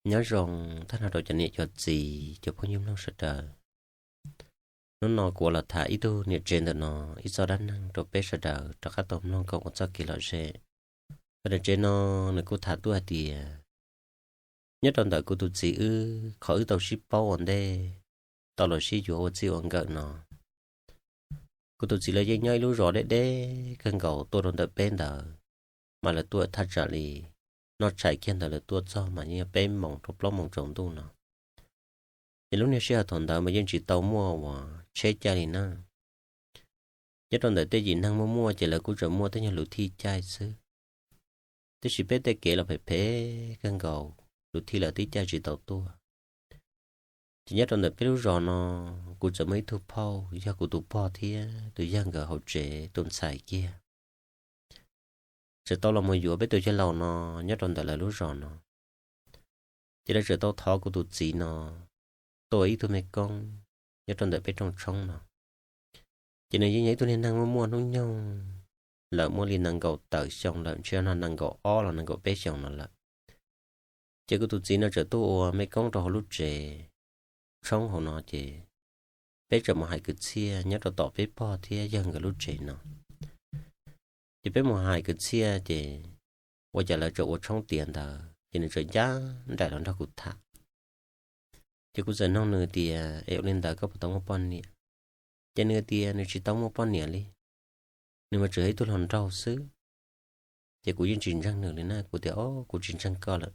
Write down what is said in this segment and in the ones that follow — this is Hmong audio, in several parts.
Nyob zoo tag nrho rau cov niam cov txiv cov phooj ywg mloog sawv daws. Hnub no kuv los tham ib tug niam tsev ntawm no ib txoj dab neeg rau peb sawv daws rov qab tau mloog koom ua txoj kev lom zem. Tus niam tsev no nws kuj tham tuaj hais tias nyob rau ntawm kuv tus txiv wb qhov wb tau sib paub ua ntej, tau los sib yuav ua txij ua nkawm no, kuv tus txiv lawv yeej nyob ib lub zos deb deb kawg nkaus tuaj rau ntawm peb ntawd, mas lawv tuaj thaj tsam li noj tshais kiag ntawd lawv tuaj txog mas yeej yog peb moos rau plaub moos tsaus ntuj no. Ces lub niag sij hawm thaum ntawd mas yeej tsis tau muaj uas tsheb caij li na. Nyob rau ntawm tej yim neeg muaj muaj ces lawv kuj tseem muaj tej nyuag luv thij caij xwb, tiam sis peb tej kev los phem phem kawg nkaus, luv thij lawv tib caij tsis tau tuaj. Ces nyob rau ntawm peb lub zos no, kuv txawm muaj ib tug phauj yog kuv tus pog thiab tus yawg nkawd hauv tsev tus ntxhais kiag, txawm tau los mus yuav peb tus yawg laus no nyob rau ntawm lawv lub zos no. Ces lawv txawm tau thov kuv tus txiv no tua ib tug me koob nyob rau ntawm peb rooj tshoob no. Ces nws yeej yog ib tug niag neeg muaj muaj hnub nyoog, lawv muaj li nees nkaum tawm xyoo lawm, ntshe yog nees nkaum ob los nees nkaum peb xyoos no lawm. Ces kuv tus txiv no txawm tuaj ua me koob rau hauv lub tsev tshoob hauv no ces peb txawm mus hais kwv txhiaj nyob rau tom peb pog thiab yawg nkawd lub tsev no. Ces peb mus hais kwv txhiaj ces ua cas lawv txawm ua tshoob tiav ntawd ces nws txawm ncaj nraim los nrog kuv tham. Ces kuv txawm nug nws tias es ua li ntawd koj puas tau muaj poj niam? Ces nws tias nws tsis tau muaj poj niam li, nws mas tseem yog ib tug hluas nraug xwb. Ces kuv yeej tsis ntseeg nws li na, kuv tias o kuv tsis ntseeg koj lawm.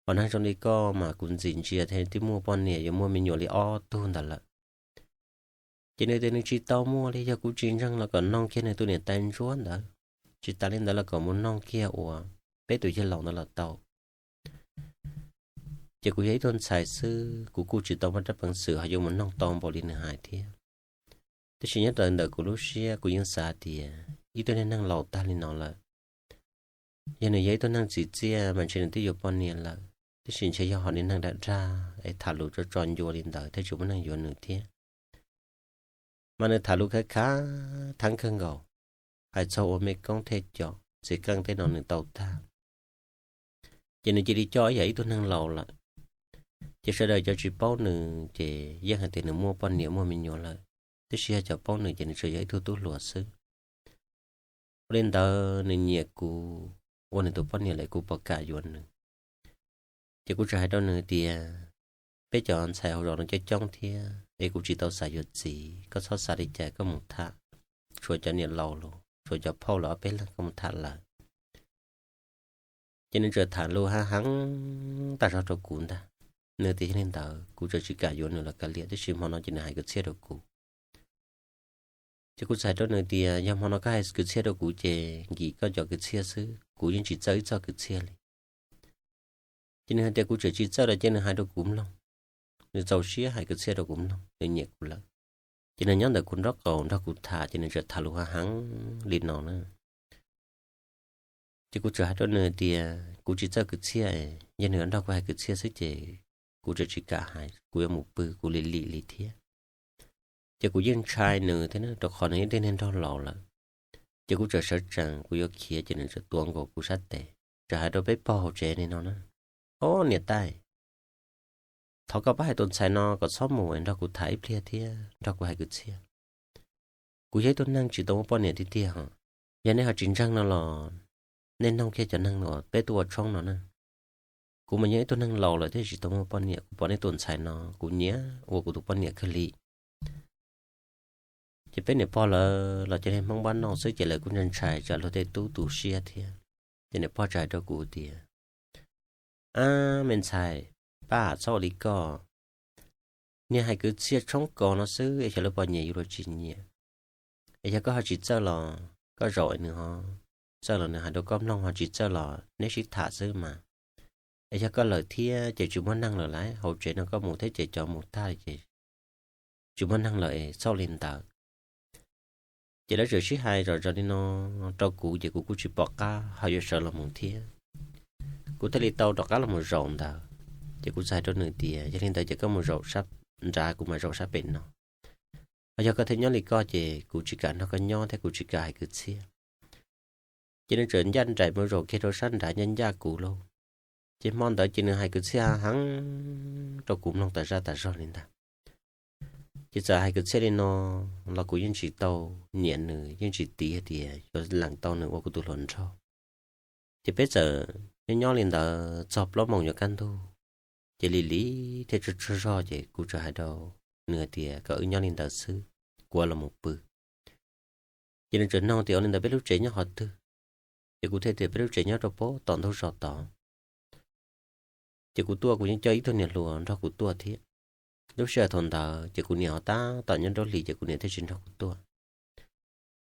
Hos neeg zoo li koj mas kuv ntxim ntsia thiaj twb muaj poj niam yuav muaj me nyuam li ob tug ntawd lawm. Ces nws tias nws tsis tau muaj li, yog kuv tsis ntseeg los kom noog kiag nws tus niam tais ntsuab ntawd, tsis tas li ntawd los kom mus noog kiag uas peb tus yawg laus ntawd los tau. Ces kuv yog ib tug ntxhais xwb, kuv kuj tsis tau muaj rab peev xwm ho yuav mus noog tau npaum li nws hais thiab. Tiam sis nyob rau ntawm kuv lub siab kuv yeej xav tias ib tug niag neeg laus tag li no lawm, yog nws yog ib tug neeg txim txiaj mas ntshe nws twb yuav poj niam lawm, tiam sis ntshe yog ho niag neeg dag dag es tham lus tso tso ncua li ntawd thiaj tsis muaj neeg yuav nws thiab. Mas nws tham lus khav khav theeb kawg nkaus, hais txog ua me koob thiaj com txiv qeej tej no nws tau tag. Ces nws cia li coj ib yam ib tug neeg laus lawm. Ces sawv daws cov tsis paub nws ces yeej hais tias nws muaj poj niam muaj me nyuam lawm, tiam sis yog cov paub nws ces nws tsuas yog ib tug tub hluas xwb. Ua li ntawd nws nyiam kuv, ua nws tus poj niam lawm kuv puas kam yuav nws? Ces kuv txawm hais rau nws tias peb cov ntxhais hauv zos no coob coob thiab es kuv tsis tau xav yuav txiv, koj txhob xav li cas koj mus tham, tshuav cov niam laus los tshuav cov phauj los ob peb leeg koj mus tham lawm. Ces nws txawm tham lus hav heev tag zog rau kuv ntag. Nws tias yog li ntawd kuv txawm tsis kam yuav nws los kav liam, tiam sis hmo no ces nws hais kwv txhiaj rau kuv. Ces kuv txawm hais rau nws tias yog hmo no koj hais kwv txhiaj rau kuv ces nkim koj cov kwv txhiaj xwb, kuv yeej tsis txawj ib txoj kwv txhiaj li. Ces nws hais tias kuv tseem tsis txawj los cia nws hais rau kuv mloog. Nws txaus siab hais kwv txhiaj rau kuv mloog, nws nyiam kuv lawm. Ces nws nyob ntawm kuv nraub qaum nrog kuv tham, ces nws txawm tham lus hav heev li no na. Ces kuv txawm hais rau nws tias kuv tsis txawj kwv txhiaj, yog nws nrog kuv hais kwv txhiaj xwb ces kuv tseem tsis kam hais, kuv yuav mus pw kuv lim lim li thiab. Ces kuv yeej ntshai nws thiab rau qhov nws yog ib tug neeg nraug laus lawm. Ces kuv txawm sawv tsees kuv yuav khiav ces nws txawm tuav nkaus kuv sab tes, txawm hais rau peb pog hauv tsev li no na: Ob niam tais, thov koj pab hais tus ntxhais no kom txhob mus es nrog kuv tham ib pliag thiab nrog kuv hais kwv txhiaj. Kuv yog ib tug neeg tsis tau muaj poj niam tiag tiag hos. Yog nej ho tsis ntseeg no los nej noog kiag cov neeg uas peb tuaj ua tshoob no na. Kuv mas yog ib tug neeg laus lawm thiab tsis tau muaj poj niam, kuv pom nej tus ntxhais no kuv nyiam ua kuv tus poj niam kawg li. Ces peb niam pog lawv los cov niag Hmoob npab noj xwb ces lawv kuj ntshai ntshai tsam luag tej tub tu siab thiab. Ces niam pog txawm hais rau kuv tias: Ab me ntxhais, pab txhob ua li koj. Niag hais kwv txhiaj tshoob kos no xwb es xyov lawv puas nyiam yus los tsis nyiam. Es yog koj ho tsis txawj los koj zaum es nws ho txawj los nws hais rau koj mloog, ho tsis txawj los neb sib tham xwb mas. Es yog koj lawm thiab ces tsis muaj neeg lawm lauj, hauv tsev no koj mus thiab ces cov mus tag li ces tsis muaj neeg lawm es txhob li ntawd. Ces lawv txawm sib hais zom zaws li no rau kuv ces kuv kuj tsis pom qab ho yuav sawv los mus thiab. Kuv thiaj li tau rov qab los mus zaum ntawd. Ces kuv txawm hais rau nws tias yog li ntawd ces koj mus zaum sab nrad, kuv mam zaum sab pem no. Ho yog koj thiaj nyob li koj ces kuv tsis kam nrog koj nyob thiab kuv tsis kam hais kwv txhiaj. Ces nws txawm ncaj nraim mus zaum kiag rau sab nrad ncaj ncaj kuv lauj. Ces hmo ntawd ces nws hais kwv txhiaj heev rau kuv mloog tas zaj tas zog li ntag. Ces txawm hais kwv txhiaj li no los kuv yeej tsis tau nyiam nws, yeej tsis tiv hais tias yuav lees tau nws ua kuv tus hluas nraug. Ces peb txawm nyob nyob li ntawd txog plaub moos yuav kaj ntug, ces Lis Lis thiaj tsaug tsaug zog ces kuv txawm hais rau nws hais tias kom wb nyob li ntawd xwb, kuv los mus pw. Ces nws txawm nug tias ua li ntawd peb lub tsev nyob qhov twg? Ces kuv thiaj tias peb lub tsev nyob rau pem tom ntug zos tod. Ces kuv tuaj kuv yeej coj ib tug niam hluas nrog kuv tuaj thiab. Lub sij hawm thaum ntawd ces kuv niam ho tab tom nyob nraub hlis ces kuv niam thiaj tsis nrog kuv tuaj.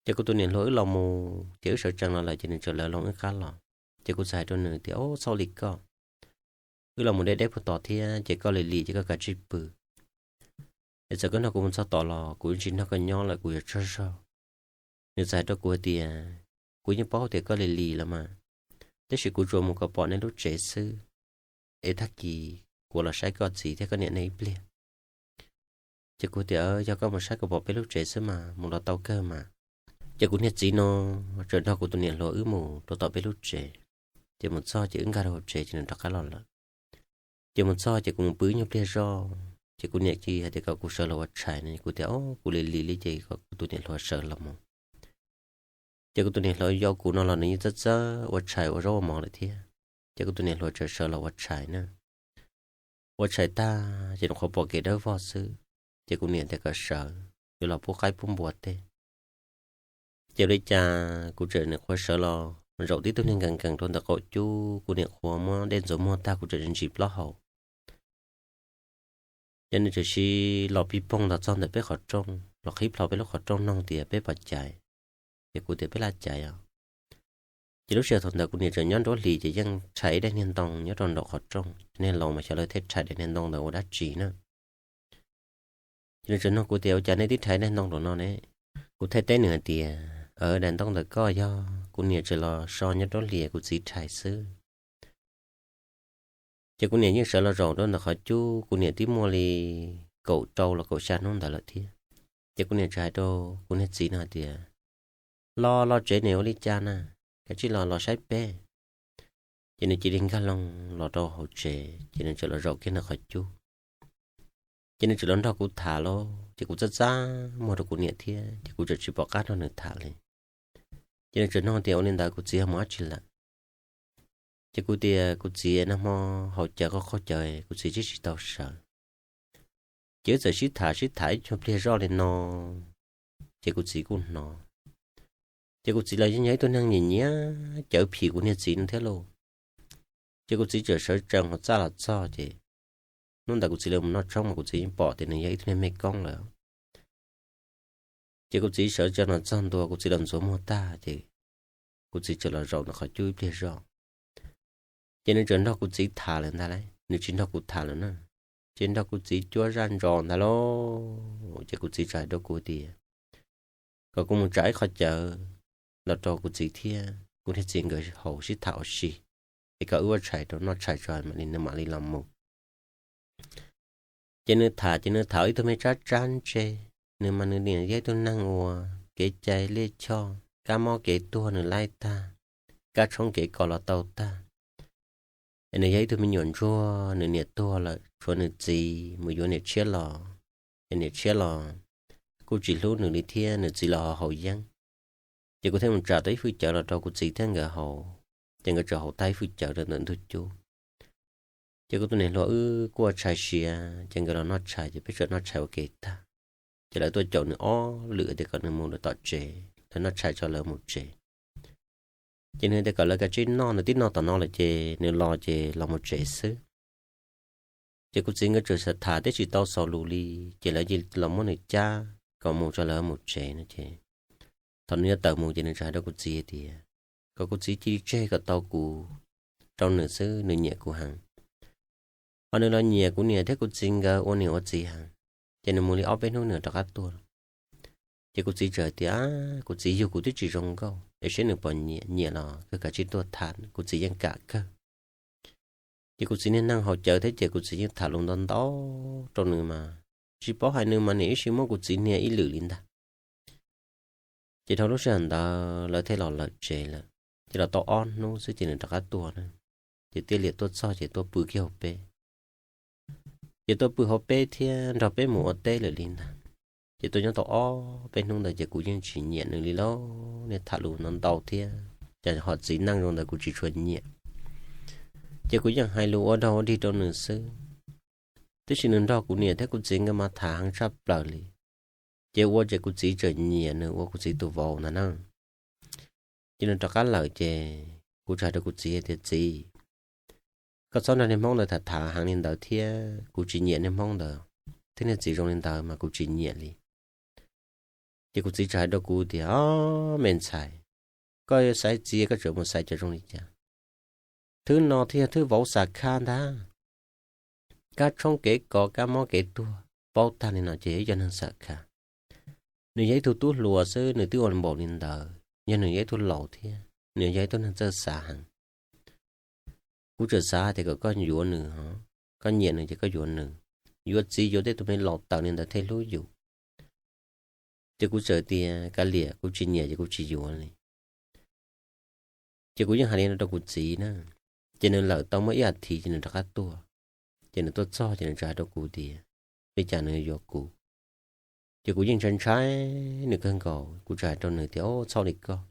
Ces kuv tus niam hluas wb los mus ces wb sawv tsees los lawm ces nws txawm lawv loo wb qab los. Ces kuv txawm hais rau nws tias, Au, txhob li koj, wb los mus deb deb puag tod thiab ces koj li li ces koj kav tsij pw. Es txawm koj nrog kuv mus txog tod los kuv yeej tsis nrog koj nyob lawm, kuv yuav tsaug zog. Nws txawm hais rau kuv hais tias, Kuv yeej paub tias koj li li lawm mas, tab sis kuv tsuas mus kom pom nej lub tsev xwb, es tag kis kuv los saib koj txiv thiab koj niam nej ib pliag. Ces kuv tias, Yog koj mus saib kom pom peb lub tsev xwb mas mus los tau kawg mas. Ces kuv niag txiv no txawm nrog kuv tus niam hluas wb mus rau tom peb lub tsev. Ces mus txog ces wb nkag rau hauv tsev ces nws rov qab los lawm. Ces mus txog ces kuv mus pw ib nyuag pliag zoj, ces kuv niam cia hais tias kom kuv sawv los ua tshais no, kuv tias, Au, kuv li li li ces kom kuv tus niam hluas sawv los mus. Ces kuv tus niam hluas yuav kuv no los nws yeej txawj txawj ua tshais ua zaub ua mov lawm thiab. Ces kuv tus niam hluas txawm sawv los ua tshais na. Ua tshais tag ces nws qhuav pom kev dawb vog xwb, ces kuv niam tias kom sawv yuav los pub qaib pub npua tej. Ces ua li cas kuv txawm nim qhuav sawv los zaum tib tug niag nkees nkees rau ntawm qaum cub, kuv nim qhuav muab dej ntxuav muag tag kuv txawm ntsis plaub hau. Ces nws txawm sis los pig poog los txog ntawm peb qhov rooj, los qhib plho peb lub qhov rooj noog tias peb puas caiv. Ces kuv tias peb laj caiv os. Ces lub sij hawm thaum ntawd kuv niam tseem nyob nruab hlis ces yeej rhais ib daim niag ntoo nyob rau nraum qhov rooj, niag laus mas xyov lawv thiaj rhais daim niag ntoo ntawd ua dab tsi na. Ces nws tseem nug kuv tias ua cas nej tib rhais daim ntoo nraum no ne? Kuv thiaj teb nws hais tias, Daim ntoo ntawm koj yog kuv niam tseem los so nyob nruab hlis kuv txiv rhais xwb. Ces kuv niam yeej sawv los zaum rau ntawm qhov cub, kuv niam twb muaj li kaum rau los kaum xya hnub ntawd lawm thiab. Ces kuv niam txawm hais rau kuv niag txiv no hais tias, Los los tsev ne, ua li cas na, kav tsij los los saib peb. Ces nws cia li nkag loo los rau hauv tsev, ces nws txawm los zaum kiag ntawm qhov cub. Ces nws txawm los nrog kuv tham lauj, ces kuv txaj txaj muag rau kuv niam thiab, ces kuv txawm tsis pom qab nrog nws tham li. Ces nws txawm nug tias ua li ntawd kuv txiv ho mus dab tsi lawm. Ces kuv tias kuv txiv nag hmo haus cawv qaug qaug cawv kuv txiv twb tsis tau sawv. Ces wb txawm sib tham sib tham ib nyuag pliag zoj li no, ces kuv txiv kuj hnov. Ces kuv txiv los yeej yog ib tug neeg nyiam nyiam cawv phim kuv niag txiv no thiab lauj. Ces kuv txiv txawm sawv tsees hauv txaj los txog ces hnub ntawd kuv txiv lawv mus noj tshoob mas kuv txiv yeej pom tias nws yog ib tug niag me koob lawm. Ces kuv txiv sawv tsees los txog ntua, kuv txiv los ntxuav muag tag ces kuv txiv txawm los zaum ntawm qhov cub ib pliag zoj. Ces nws txawm nrog kuv txiv tham lawm ntag lauj, nws tsis nrog kuv tham lawm na. Ces nrog kuv txiv cuab zaj ntsos ntag lauj. Ces kuv txiv txawm hais rau kuv tias kom kuv mus tsa ib qho cawv los rau kuv txiv thiab kuv niag txiv nkawd haus sib tham ua si, es kom wb ua tshais rau noj tshais tso mam li nws mam li los mus. Ces nws tham ces nws tham ib tug me tsab tsab ntse, nws mas nws nim yog ib tug neeg uas kev cai liaj choj kab mob kev tuag nws laib tag, kab tshoob kev kos los tau tag. Es nws yog ib tug me nyuam ntsuag, nws niam tuag lawm tshuav nws txiv mus yuav niam tshiab los, es niam tshiab los kuj tsis hlub nws li thiab nws txiv los ho haus yeeb. Ces kuv thiaj mus tsa tau ib fwj cawv los rau kuv txiv thiab nkawd haus, ces nkawd txawm haus tag ib fwj cawv rau ntawm ntug cub. Ces kuv tus niam hluas wb kuj ua tshais siav ces nkawd los noj tshais ces peb txawm noj tshais ua ke tag. Ces lawv tuaj caum nws ob lwm tias kom nws mus lawm tom tsev, lawv noj tshais tso lawv mus tsev. Ces nws tias kom lawv kav tsij noj, nws twb noj tom no lawm ces nws los ces los mus tsev xwb. Ces kuv txiv nkawd txawm tham tham twb tsis tau xaus lus li, ces lawv cia li los muab nws cab kom mus tso lawv mus tsev no ces thaum nws yuav tawm mus ces nws txawm hais rau kuv txiv hais tias kom kuv txiv cia li tseg kom tau kuv rau nws xwb, nws nyiam kuv heev. Ho nws los nyiam kuv niam thiab kuv txiv nkawd ua niam ua txiv heev, ces nws mus li ob peb hnub nws rov qab tuaj. Ces kuv txiv txawm hais tias, Kuv txiv yug kuv twb tsis zoo nkauj es seb nws puas nyiam, nyiam los kawg kav tsij tuaj tham, kuv txiv yeej kam kawg. Ces kuv txiv niag neeg haus cawv thiab ces kuv txiv yeej tham lus ntau ntau rau nws mas tsis paub hais nws mas nim ib sij muab kuv txiv hnia ib lwm li ntag. Ces dhau lub sij hawm ntawd lawv thiaj los lawm tsev lawm, ces los tau ob hnub xwb ces nws rov qab tuaj na. ces Tiab Liam tuaj txog ces tuaj pw kiag hauv peb. Ces tuaj pw hauv peb thiab nrog peb mus ua teb lawm li ntag. Ces tuaj nyob tau ob peb hnub ntawd ces kuv yeej tsis nyiam nws li lauj, niaj tham lus ntau ntau thiab ces ho txiv neej zoo ntawd kuv tsis tshua nyiam. Ces kuv yeej hais lus ua dog ua dig rau nws xwb. Tiam sis nws nrog kuv niam thiab kuv txiv nkawd mas tham heev tshaj plaws li. Ces ua ces kuv txiv tseem nyiam nws ua kuv txiv tus vauv ntag na. Ces nws rov qab lawm ces kuv txawm hais rau kuv txiv tias, Txiv, koj txhob nrog niag Hmoob ntawd tham tham heev li ntawd thiab, kuv tsis nyiam niag Hmoob ntawd thiab, niag txiv zoo li ntawd mas kuv tsis nyiam li. Ces kuv txiv txawm hais rau kuv tias, Ob, me ntxhais, koj xaiv txiv koj tseem mus xaiv cov zoo li cas? Thwb no thiaj yog thwb vauv xav khab ntag. Kab tshoob kev kov, kab mob kev tuag, paub tag li no ces yog neeg xav khab. Nws yog ib tug tub hluas xwb nws twb ua npaum li ntawd, yog nws yog ib tug laus thiab nws yog ib tug neeg txawj xav heev. Kuv txawm xav tias kom koj yuav nws ho, koj nyiam nws ces koj yuav nws, yuav txiv yuav tej tus me laus taws li ntawd thiaj hlub yus. Ces kuv txawm tias, Kav liam, kuv tsis nyiam ces kuv tsis yuav li. Ces kuv yeej hais li no rau kuv txiv na. Ces nws lawm tau muaj ib as thiv ces nws rov qab tuaj. Ces nws tuaj txog ces nws txawm hais rau kuv tias, Li cas nws yuav kuv? Ces kuv yeej ntshai ntshai nws kawg nkaus, kuv txawm hais rau nws tias, Ob, txhob li koj,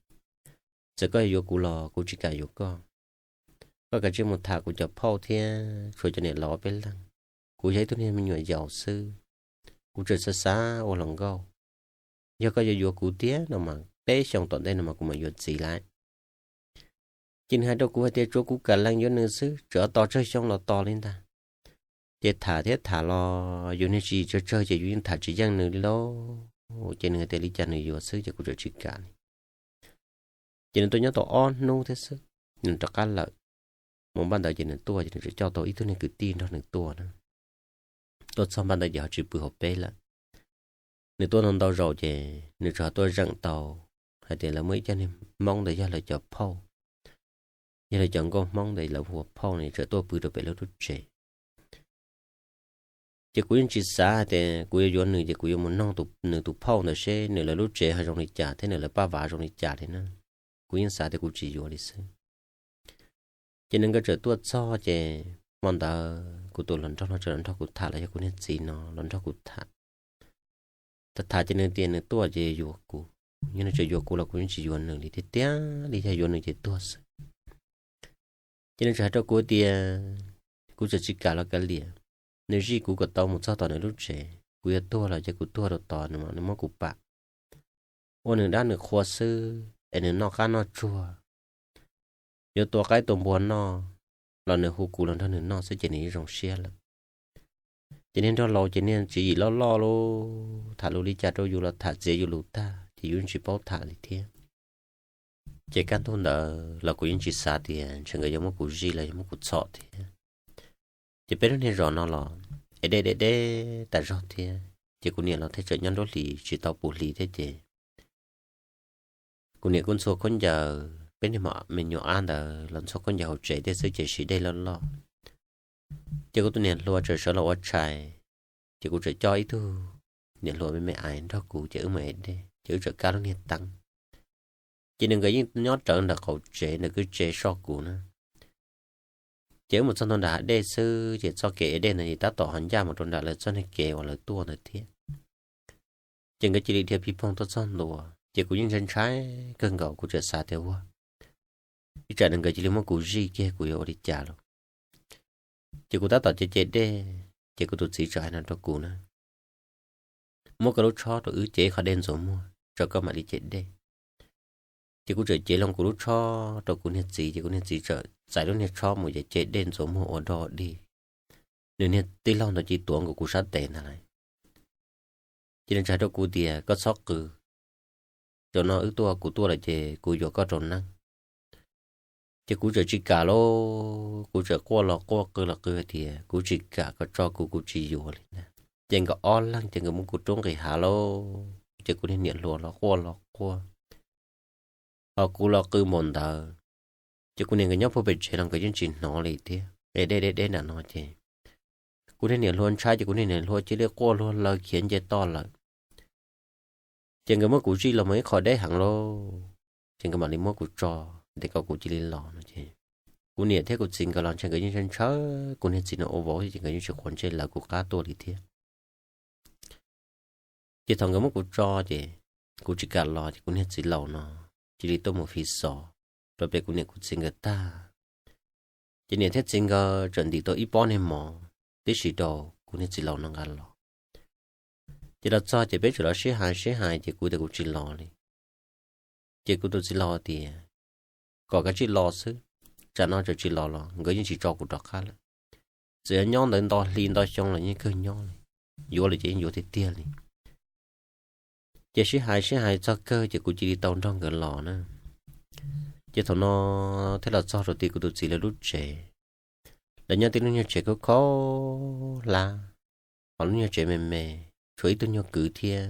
txawm koj yuav kuv los kuv tsis kam yuav koj. Koj kav tsij mus tham kuv cov phauj thiab tshuav cov niam laus peb leeg. Kuv yog ib tug niag me nyuam yaus xwb, kuv tseem xav xav ua hluas nkauj. Yog koj yuav yuav kuv tiag no mas peb xyoos tom ntej no mas kuv mam yuav txiv lawm. Ces nws hais rau kuv hais tias tsuav kuv kam lees yuav nws xwb, txawm tos tsawg xyoo los tos li ntag. Ces tham thiab tham los yus niag tsis tsawg tsawg ces yus yeej tham tsis yeej nws li lauj. Ces nws hais tias li cas nws yuav xwb ces kuv txawm tsis kam li. Ces nws tuaj nyob tau ob hnub thiab xwb, nws rov qab lawm. Mus npaj ntawd ces nws tuaj ces nws txawm coj tau ib tug niag kwv tij nrog nws tuaj na. Tuaj txog npaj ntawd ces ho tsis pw hauv peb lawm. Nws tuaj ntau ntau zaus ces nws txawm ho tuaj zeem tau hais tias lawv muaj ib co niag Hmoob ntawd yog lawv cov phauj, yog lawv cov nkauj Hmoob ntawd lawv hu ua phauj no txawm tuaj pw rau pem lub lub tsev. Ces kuv yeej tsis xav hais tias kuv yuav yuav nws ces kuv yuav mus noog nws tus phauj ntawd seb nws lawv lub tsev ho zoo li cas thiab nws lawv paj vav zoo li cas li na. Kuv yeej xav tias kuv tsis yuav li xwb. Ces nws nkawd txawm tuaj txog ces hmo ntawd kuv tus hluas nraug no txawm los nrog kuv tham los yog kuv niag txiv no los nrog kuv tham. Tham tham ces nws tias nws tuaj ces yuav kuv, yog nws tseem yuav kuv los kuv yeej tsis yuav nws li tiag tiag li, yog yuav nws ces tuag xwb. Ces nws txawm hais rau kuv tias kuv txawm tsis kam los kav liam, nws zij kuv kom tau mus txog tom nws lub tsev, kuv yuav tuag los ces kuv tuag rau tod, nws muab kuv pam, ua nws dab nws qhua xwb es nws noj qab noj tsuag, yuav tua qaib tua npua noj los nws hu kuv los nrog nws noj xwb ces nws yeej zoo siab lawm. Ces niag nraug laus ces niag tswv yim loj loj lauj, tham lus li cas rau yus los tham txiav yus lus tag ces yus yeej tsis paub tham li thiab. Ces kaj ntug ntawd los kuv yeej tsis xav tias ntshe nkawd yuav muab kuv zij los yuav muab kuv txhom thiab. Ces peb lub niag zos no los es dej deb deb tas zog thiab ces kuv niam los thiaj tseem nyob nruab hlis tsis tau puv hlis thiab ces kuv niam kuj ntxhua khaub ncaws, peb niag me nyuam ab ntawd los ntxhua khaub ncaws hauv tsev thiab xwb ces siv dej loj loj. Ces kuv tus niam hluas txawm sawv los ua tshais, ces kuv txawm coj ib tug niam hluas me me ais nrog kuv ces wb mus ev dej ces wb txawm kab lub niag teeb. Ces nws nkawd yeej nyob rawv nram qaum tsev ntawm kwj tse soj kuv na. Ces wb mus txog ntua nram hav dej xwb ces txoj kev ev dej ntawd ces tab tom ho ncaj mus rau nram lawv txoj niag kev uas lawv tuaj ntawd thiab. Ces nkawd cia li dhia pig poog tuaj txog ntua ces kuv yeej ntshai ntshai kawg nkaus, kuv txawm xav tias ua ib tsam nws nkawd cia li muab kuv zij kiag kuv yuav ua li cas lauj. Ces kuv tab tom ce ce dej, ces kuv tus txiv txawm hais no rau kuv na, muab koj lub tshob rau wb ce ib qho dej ntxuav muag tso koj mam li ce dej. Ces kuv txawm cev loo kuv lub tshob rau kuv niag txiv ces kuv niag txiv txawm txais lub niag tshob mus ces ce dej ntxuav muag ua dog dig. Nws niag tij laug ntawd cia li tuav nkaus kuv sab tes ntag lauj. Ces nws txawm hais rau kuv tias koj txhob qw, zaum no wb tuaj kuv tuaj lawm ces kuv yuav koj rau neeb. Ces kuv txawm tsis kam lauj, kuv txawm quaj los quaj qw los qw hais tias kuv tsis kam, koj tso kuv kuv tsis yuav li ntag. Ces nkawd ob leeg ces nkawd muab kuv rub nqis hav lauj, ces kuv niag niam hluas los quaj los quaj, ho kuv los qw npaum ntawd. Ces kuv niam nkawd nyob puag pem tsev los nkawd yeej tsis hnov li thiab, es deb deb deb nram no ces kuv niag niam hluas ntshai ces kuv niag niam hluas cia li quaj luag laws khiav nce toj lawm. Ces nkawd muab kuv zij los mus ib qho deb heev lauj, ces nkawd mam li muab kuv tso, ntes kom kuv cia li los no ces kuv niam thiab kuv txiv nkawd los ntshe nkawd yeej ntshaw ntshaw kuv niag txiv no ua vauv thiab ces nkawd yeej tsis quav ntsej lawv kuv qab tuaj li thiab. Ces thaum nkawd muab kuv tso ces kuv tsis kam los ces kuv niag txiv laus no cia li tuaj mus fiv xov rau pem kuv niam kuv txiv nkawd tag. Ces niam thiab txiv nkawd txawm ntim tau ib pob niag mov tib si rau kuv niag txiv laus no nqa los. Ces los txog ces peb txawm los sib hais sib hais ces kuv tias kuv tsis los li. Ces kuv tus txiv laus tias kom kav tsij los xwb, tsam no txawm tsis los los nkawd yeej tsis tso kuv rov qab lawm. Txawm yog nyob ntawd nto hli nto xyoo los yeej kawg nyob li, yuav lawm ces yeej yuav tiag tiag li. Ces sib hais sib hais txog kawg ces kuv cia li tau nrog nkawd los na. Ces thaum no thiaj los txog rau tim kuv tus txiv lawv lub tsev. Lawv nyob tib lub nyuag tsev khaub khaub hlab, ho lub nyuag tsev me me, tshuav ib tug nyuag kwv thiab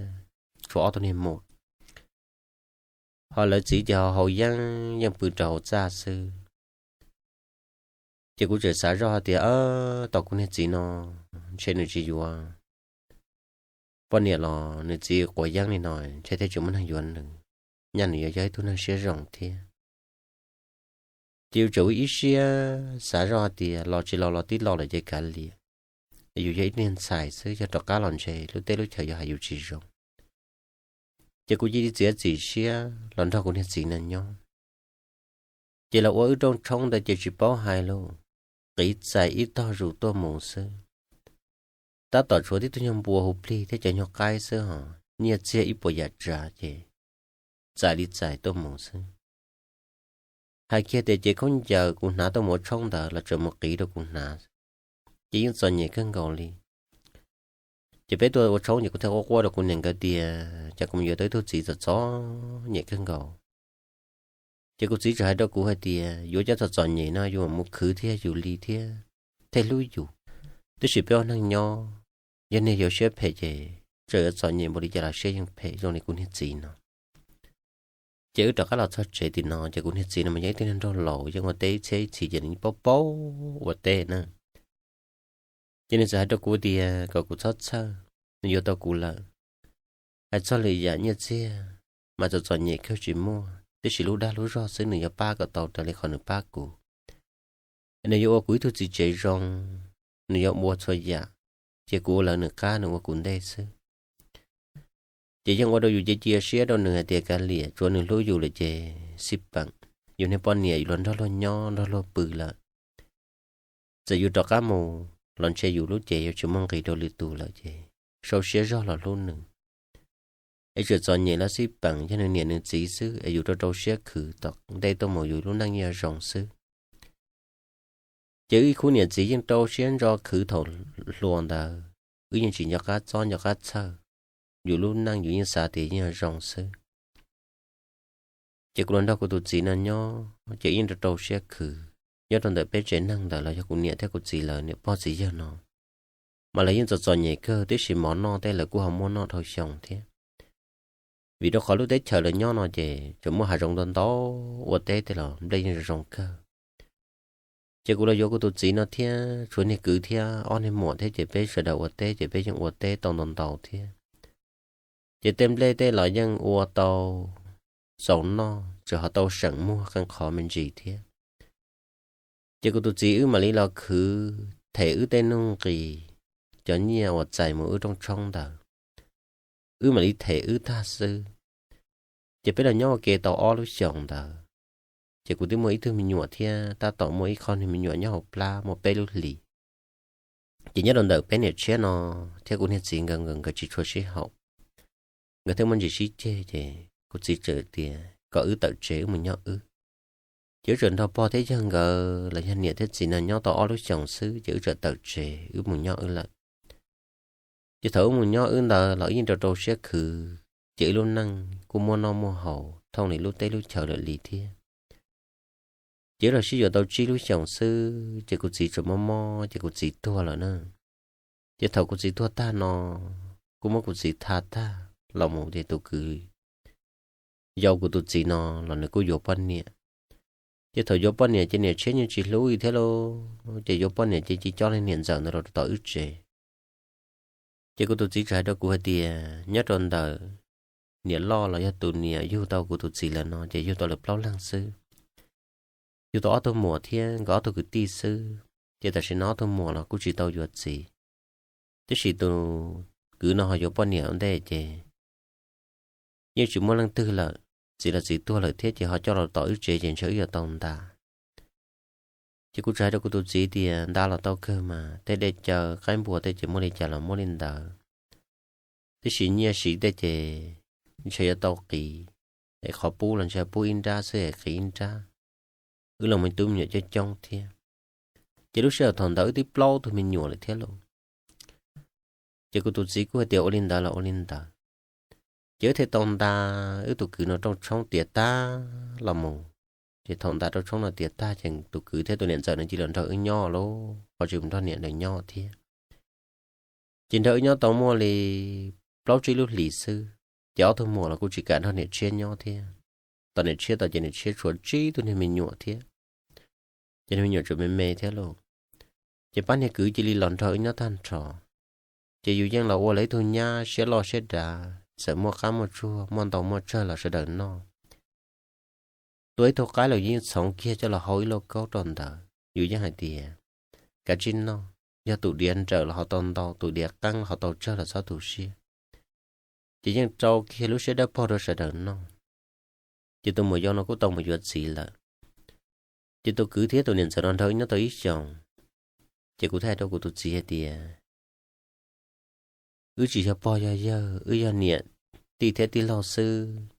tshuav ob tug niag muam. Ho lawv txiv ces ho haus yeeb yeej pw rau hauv txaj xwb. Ces kuv txawm xav zoj hais tias, tau kuv niag txiv no ntshe nws tsis yuav poj niam los nws txiv quav yeeb li no ntshe thiaj tsis muaj neeg yuav nws, nyaj nws yuav yog ib tug neeg siab zoo thiab. Ces yus tseem ua ib siab xav zoj hais tias los tsis los los tib los lawm ces kav liam, yus yog ib tug niag ntxhais xwb, yog rov qab los ntshe lub teb lub chaws yuav hais yus tsis zoo. Ces kuv cia li txiav txim siab los nrog kuv niag txiv no nyob. Ces los ua wb rooj tshoob ntawd ces tsis paub hais lus, qiv txais ib tog zus tuaj mus xwb. Tab tom tshuav tib tug nyuag npua hu plig thiab cov nyuag qaib xwb hos nyiaj txiag ib puas yam tsav ces txais li txais tuaj mus xwb. Hais kiag tias ces khaub ncaws kuv hnav tuaj mus ua tshoob ntawd los tseem mus qiv rau kuv hnav, ces yeej txom nyem kawg nkaus li. Ces peb tuaj ua tshoob ces kuv thiaj quaj quaj rau kuv niam nkawd tias cas kuv mus yuav tau ib tug txiv txom txom nyem kawg nkaus. Ces kuv txiv txawm hais rau kuv hais tias yuav cov txom txom nyem no yus mam mus khwv thiab yus li thiab thiaj hlub yus. Tab sis peb ua neeg nyob, yog niag yuav siab phem ces txawm yuav txom nyem npaum li cas los siab yeej phem zoo li kuv niag txiv no. Ces wb rov qab los txog tsev tim no ces kuv niag txiv no mas yog ib tug niag nraug laus yeej ua teb ib txhiab ib txhis ces nws paub paub ua teb na. Ces nws txawm hais rau kuv tias kom kuv txhob txhawj, nws yuav tau kuv lawm. Hais txog lwm yam nyiaj txiag mas txom txom nyem kawg tsis muaj, tab sis lub dag lub zog xwb nws yuav pab kom tau raws li qhov nws pab kuv. Nws yuav ua kuv ib tug txiv tsev zoo, nws yuav ua txhua yam, ces kuv ua lawv nws qab nws ua kuv ntej xwb. Ces yeej ua rau yus cia cia siab rau nws hais tias kav liam, tsuav nws hlub yus lawm ces xij peem, yus niag poj niam yus los nrog luag nyob nrog luag pw lawm. Txawm yus rov qab mus los ntshe yus lub cev yuav tsis muaj nqis rau lwm tus lawm ces sau siab zog los hlub nws. Es txawm txom nyem los xij peem yog nws niam nws txiv xwb es yus rau rau siab khwv tom ntej tuaj mus yus lub neej yeej yuav zoo xwb. Ces wb ib khub niam txiv yeej rau siab ntso khwv thaum hluas ntawd, wb yeej tsis nco qab txob nco qab txhawj, yus lub neej yus yeej xav tias yeej yuav zoo xwb. Ces kuv los nrog kuv tus txiv no nyob ces yeej rau rau siab khwv. Nyob rau ntawm peb tsev neeg ntawd los yog kuv niam thiab kuv txiv lawv niam pog txiv yawg no, mas lawv yeej txom txom nyem kawg, tiam sis mov noj tej lawv kuj ho muaj noj dhau xyoo thiab. Vim rau qhov lub teb chaws lawv nyob no ces tseem muaj hav zoov ntau ntau, ua teb tej los nplej yeej zoo zoo kawg. Ces kuv los yuav kuv tus txiv no thiab tshuav niag kwv thiab ob niag muam thiab ces peb sawv daws ua teb ces peb yeej ua teb tau ntau ntau thiab. Ces tej nplej tej los yeej ua tau txaus noj, tseem ho tau seem muag qee qhov me ntsis thiab. Ces kuv tus txiv wb mam li los khwv them wb tej nuj nqis, cov nyiaj uas txais mus wb rooj tshoob ntawd, wb mam li them wb tag xwb. Ces peb los nyob ua ke tau ob lub xyoos ntawd, ces kuv twb muaj ib tug me nyuam thiab tab tom muaj ib qho niag me nyuam nyob hauv plab muaj peb lub hlis. Ces nyob rau ntawm peb niam tshiab no thiab kuv niag txiv nkawd nkawd nkawd tsis tshua sib haum, nkawd thiaj muaj ntsis sib ceg ces kuv txiv txawm tias kom wb tawm tsev wb mus nyob wb. Ces wb txawm nrog pog thiab yawg nkawd los yog niam thiab txiv no nyob tau ob lub xyoos xwb ces wb txawm tawm tsev wb mus nyob wb lawm. Ces thaum wb mus nyob wb ntawd los wb yeej rau rau siab khwv, ces wb lub neej kuj muaj noj muaj haus thooj li lub teb lub chaw lawm li thiab. Ces wb los sib yuav tau tsib lub xyoos xwb ces kuv txiv tseem mob mob ces kuv txiv tuag lawm na. Ces thaum kuv txiv tuag tag no, kuj muab kuv txiv tha tag los mus ces tus kwv yau kuv tus txiv no los nws kuj yuav poj niam. Ces thaum yuav poj niam ces niam tshiab yeej tsis hlub li thiab lauj, ces yuav poj niam ces cia cob li niam ntxawm ntawd los rau tom wb tsev. Ces kuv tus txiv txawm hais rau kuv hais tias nyob rau ntawm niam loj los yog tus niam yug tau kuv tus txiv lawm no ces yug tau lawv plaub leeg xwb. yug tau ob tug muam thiab nkawd ob tug kwv tij xwb, ces tam sim no ob tug muam los kuj tsis tau yuav txiv. Tiam sis tus kwv no ho yuav poj niam ua ntej ces yeej tsis muaj leej twg lawm, txiv los txiv tuag lawm thiab ces ho coj los tom wb tsev ces ntshe wb yuav tau nta. Ces kuv tsuas hais rau kuv tus txiv tias nta los tau kawg mas, tej dej cawv qaib npua tej ces muaj li cas los muaj li ntawd. Tiam sis nyiaj siv tej ces ntshe yuav tau qiv, es qhov pub los ntshe pub ib nrab xwb es qiv ib nrab. Wb los muaj ib tug me nyuam coob coob thiab. Ces lub sij hawm thaum ntawd wb twb plaub tug me nyuam lawm thiab lauj. Ces kuv tus txiv kuj hais tias ua li ntawd los ua li ntawd. Ces wb thiaj tau nta wb tus kwv no rooj tshoob tiav tag los mus. Ces thaum nta rooj tshoob no tiav tag ces tus kwv thiab tus niam ntxawm no cia li los nrog wb nyob lauj, ho tsis mus nrog niam ntawd nyob thiab. Ces nrog wb nyob tau muaj li plaub tsib lub hlis xwb, ces ob tug muam los kuj tsis kam nrog niam tshiab nyob thiab. Tom niam tshiab tod ces niam tshiab tshuav tsib tug niag me nyuam thiab, ces niag me nyuam tseem me me thiab lauj. Ces pab niag kwv cia li los nrog wb nyob tag nrho. Ces yus yeej los ua lawv ib tug nyab siab loj siab dav, txawm muaj qab muaj tsuag, muaj ntau muaj tsawg los sawv daws noj. Tua ib tug qaib los yeej txhoov kiag coj los hau ib lauj kaub rau ntawd, yus yeej hais tias kav tsij noj, yog tus diav nrawm los ho tau ntau, tus diav qeeb los ho tau tsawg los txhob tu siab. Ces yeej rau kiag lub siab dawb paug rau sawv daws noj. Ces tus muam yau no kuj tau mus yuav txiv lawm. Ces tus kwv thiab tus niam ntxawm no nrog wb nyob tau ib xyoos. Ces kuv thiaj hais rau kuv tus txiv hais tias wb tsis yog pog yog yawg, wb yog niam tij thiab tij laug xwb.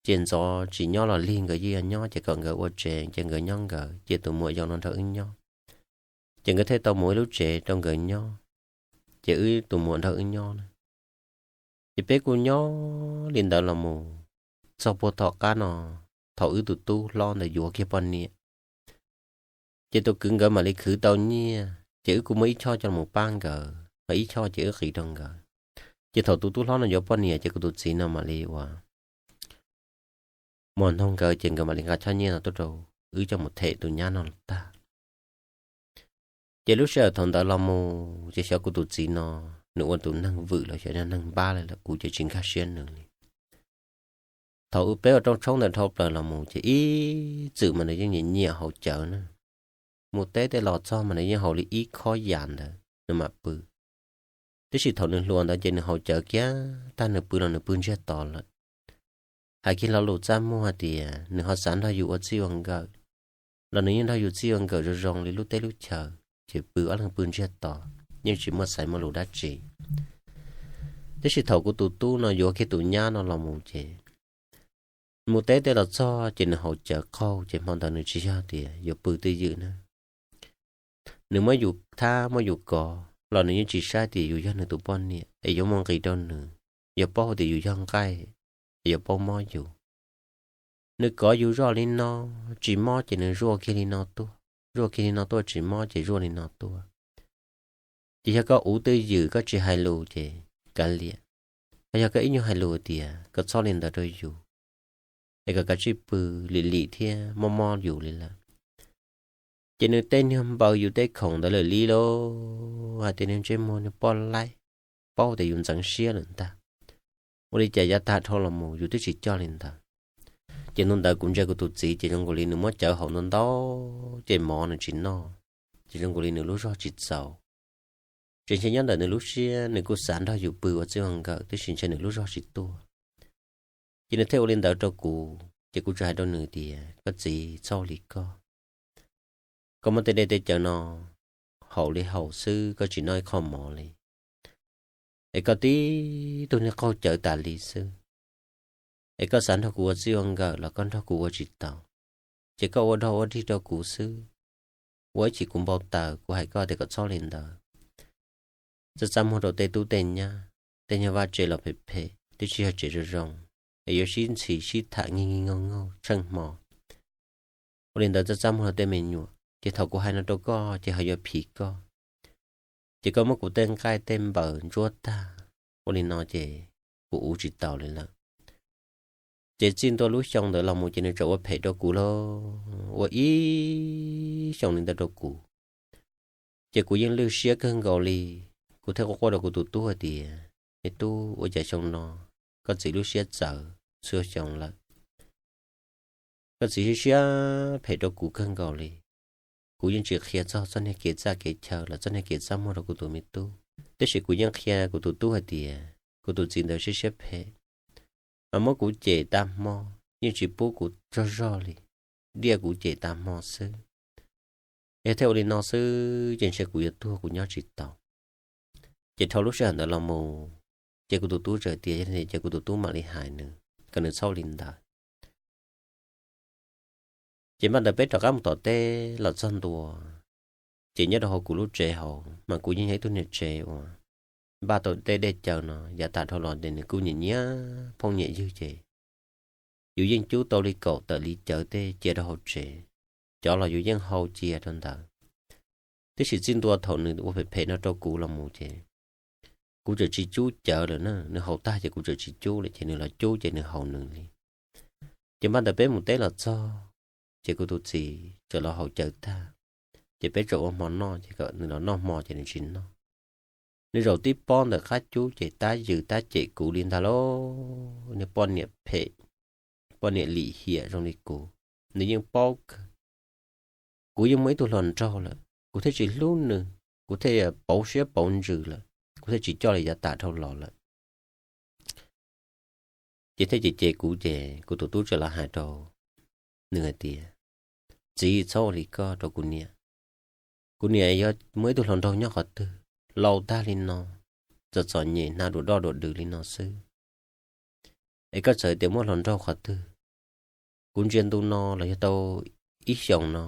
Ces ntxov tsis nyob los lig nkawd yeej yuav nyob, ces kom nkawd ua tsev ces nkawd nyob nkawd, ces tus muam yau no nrog wb nyob. Ces nkawd thiaj tau mus ib lub tsev rau nkawd nyob, ces wb tus muam nrog wb nyob na. Ces peb kuj nyob li ntawd los mus txog puag tom qab no, thaum wb tus tub hlob ntawd yuav kiag poj niam, ces tus kwv nkawd mam li khwv tau nyiaj, ces wb kuj muaj ib choj coj los pab nkawd, ho ib choj ces wb qiv rau nkawd. Ces thaum tus tub hlob no yuav poj niam ces kuv tus txiv no mam li uas muag ntoog nkawd, ces nkawd mam li nqa choj nyiaj no tuaj rau wb coj mus them tus nyab no los tag. Ces lub sij hawm thaum ntawd los mus ces xyov kuv tus txiv no nws ua tus neeg vwm los xyov neeg npab li lawm, kuv ces tsis nkag siab nws li. Thaum peb ua rooj tshoob ntawd dhau plaws los mus ces ib txwm mas nws yeej nyiam nyiam haus cawv na. Mus teb tej los txog mas nws yeej haus li ib khob yam ntawd nws mam pw. Tiam sis thaum nws hluas ntawd ces nws haus cawv kiag tag nws pw los nws pw ntsiag to lawm. Hais kiag lo lus txaj muag hais tias nws ho xav nrog yus ua txij ua nkawm los nws yeej nrog yus txij ua nkawm zoo zoo li lub teb lub chaw, ces pw ob leeg pw ntsiag to, yeej tsis muaj xaiv muaj lus dab tsi. Tiam sis thaum kuv tus tub no yuav kiag tus nyab no los mus ces mus teb tej los txog ces nws haus cawv qaug, ces hmo ntawd nws tsis yog tias yuav pw twj ywm na. Nws muab yus thab muab yus kov los nws yeej tsis saib tias yus yog nws tus poj niam es yuav mus nqis rau nws, yuav paub hais tias yus yog nqaij es yuav paub mob yus. Nws kov yus zoj li no, tsis mob ces nws zuaj kiag li no tuaj, zuaj kiag li no tuaj, tsis mob ces zuaj li no tuaj. Ces yog koj uv twj ywm koj tsis hais lus ces kav liam, ho yog koj ib nyuag hais lus tias koj txhob li ntawd rau yus, es kom kav tsij pw, lim lim thiab mob mob yus li lawm. Ces nws tej niag npaws yus tej khoom ntawd lawm li lauj, hais tias nws ntsej muag nws poj laib, paub tias yus ntxeev siab lawm ntag. Ua li cas yav tag dhau los mus yus twb tsis coj li ntawd. Ces hnub ntawd kuv ntsia kuv tus txiv ces zoo nkaus li nws muab cawv haus ntau ntau, ces mov nws tsis noj, ces zoo nkaus li nws lub zog tsis txaus. Tseem ntshe nyob ntawm nws lub siab nws kuj xav nrog yus pw ua txij ua nkawm, tiam sis ntshe nws lub zog tsis tuaj. Ces nws thiaj ua li ntawd rau kuv, ces kuv tsuas hais rau nws tias koj txiv, txhob ua li koj. Koj muab tej dej tej cawv no haus li haus xwb, koj tsis noj ib qho mov li, es koj tib tug niag qaug cawv tas li xwb, es koj xav nrog kuv ua txij ua nkawm los koj nrog kuv ua tsis tau, ces koj ua dog ua dig rau kuv xwb. Ua ib chim kuv npau taws, kuv hais koj tias kom txhob li ntawd. Txaj txaj muag rau tej tub tej nyab, tej nyuag vaj tsev los phem phem twb tsis yog tsev zoo zoo, es yuav sib ntxhi sib tham nkig nkig nkaug nkaug tsheej hmo. Ua li ntawd txaj txaj muag rau tej me nyuam, ces thaum kuv hais no rau koj ces ho yuav phim koj. Ces koj muab kuv tej nqaij tej npaws ntsuab tag, ua li no ces kuv uv tsis taus li lawm. Ces txij ntua lub xyoo ntawd los mus ces nws tseem ua phem rau kuv lauj, ua ib xyoos li ntawd rau kuv. Ces kuv yeej lwj siab kawg nkaus li, kuv thiaj quaj quaj rau kuv tus tub hais tias, me tub, ua cas xyoo no koj txiv lub siab txawv txhua xyoo lawm? Koj txiv siab siab phem rau kuv kawg nkaus li. Kuv yeej tsis qhia txog txoj niag kev txaj kev chaw los txoj niag kev txaj muag rau kuv tus me tub, tab sis kuv yeej qhia kuv tus tub hais tias kuv tus txiv ntawd siab siab phem, mas muab kuv cem tas hmo, yeej tsis pub kuv tsaug zog li, diaj kuv cem tas hmo xwb. Yog thiaj ua li no xwb ces ntshe kuv yuav tuag kuv nyob tsis tau. Ces dhau lub sij hawm ntawd los mus, ces kuv tus tub txawm tias yog li ces kuv tus tub mam li hais nws kom nws txhob ua li ntawd. Ces npaj ntawd peb rov qab mus tom teb los txog ntua, ces nyob rau hauv kuv lub tsev hauv mas kuv yeej yog ib tug niag tsev uas npaj tau tej dej cawv no yav tas dhau los ces nws kuj nyiam nyiam phooj nyiam ywg ces yus yeej cub tau li kaum tawm li cawv tej cia rau hauv tsev, cov los yus yeej hau cia rau ntawd. Tab sis txij ntua thaum nws ua phem phem no rau kuv los mus ces kuv txawm tsis cub cawv lawm na, nws haus tag ces kuv txawm tsis cub lawm ces nws los cub ces nws haus nws li. Ces npaj ntawd peb mus teb los txog, ces kuv tus txiv txawm los haus cawv tag, ces peb txawm ua hmo noj ces kom nws los noj hmo ces nws tsis noj. Nws zaum tib pob ntawm qab cub ces tab yws tab cem kuv li ntag lauj, niag poj niam phem, poj niam lim hiam zoo li kuv, nws yeej paub kawg. Kuv yeej muaj ib tug hluas nraug lawm kuv thiaj tsis hlub nws, kuv thiaj pauv siab pauv ntsws lawm, kuv thiaj tsis coj li yav tas dhau los lawm. Ces thiaj cem cem kuv ces kuv tus tub txawm los hais rau nws hais tias, txiv txhob ua li koj rau kuv niam. Kuv niam yog muaj ib tug hluas nraug nyob qhov twg, laus tag li no, txom txom nyem hnav dua doj dua dws li no xwb, es koj txawm tias muaj hluas nraug qhov twg. Kuv ntsia ntu no los yog tau ib xyoos no,